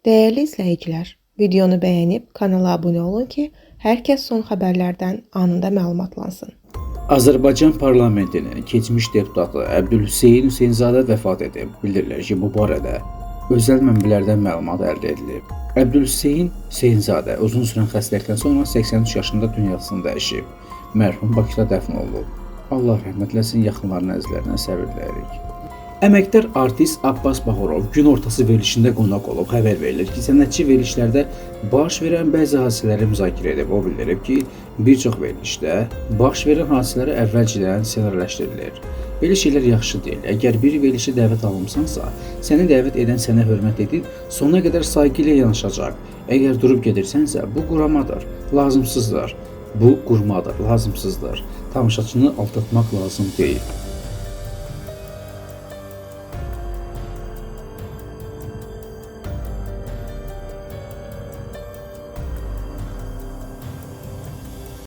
Dəyərli izləyicilər, videonu bəyənib kanala abunə olun ki, hər kəs son xəbərlərdən anında məlumatlansın. Azərbaycan parlamentinin keçmiş deputatı Əbdülhüseyn Hüseynzadə vəfat edib. Bildirilir ki, bu barədə özəl mənbələrdən məlumat əldə edilib. Əbdülhüseyn Hüseynzadə uzun sürən xəstəlikdən sonra 83 yaşında dünyasını dəyişib. Mərhum Bakıda dəfn olunub. Allah rəhmət eləsin, yaxınlarına, əzizlərinə səbir diləyirik. Əməkdar artist Abbas Bağırov gün ortası verilişində qonaq olub. Xəbər verilir ki, sənətçi verilişlərdə baş verən bəzi hadisələri müzakirə edib. O bildirib ki, bir çox verilişdə baş verən hadisələr əvvəlcədən ssenariləşdirilir. Belə şeylər yaxşı deyil. Əgər bir verilişə dəvət alınmısansa, səni dəvət edən sənə hörmət edib sonuna qədər sayğı ilə yanaşacaq. Əgər durub gedirsənsə, bu quramadır, lazımsızdır. Bu qurmadır, lazımsızdır. Tamaşaçını aldatmaq lazım deyil.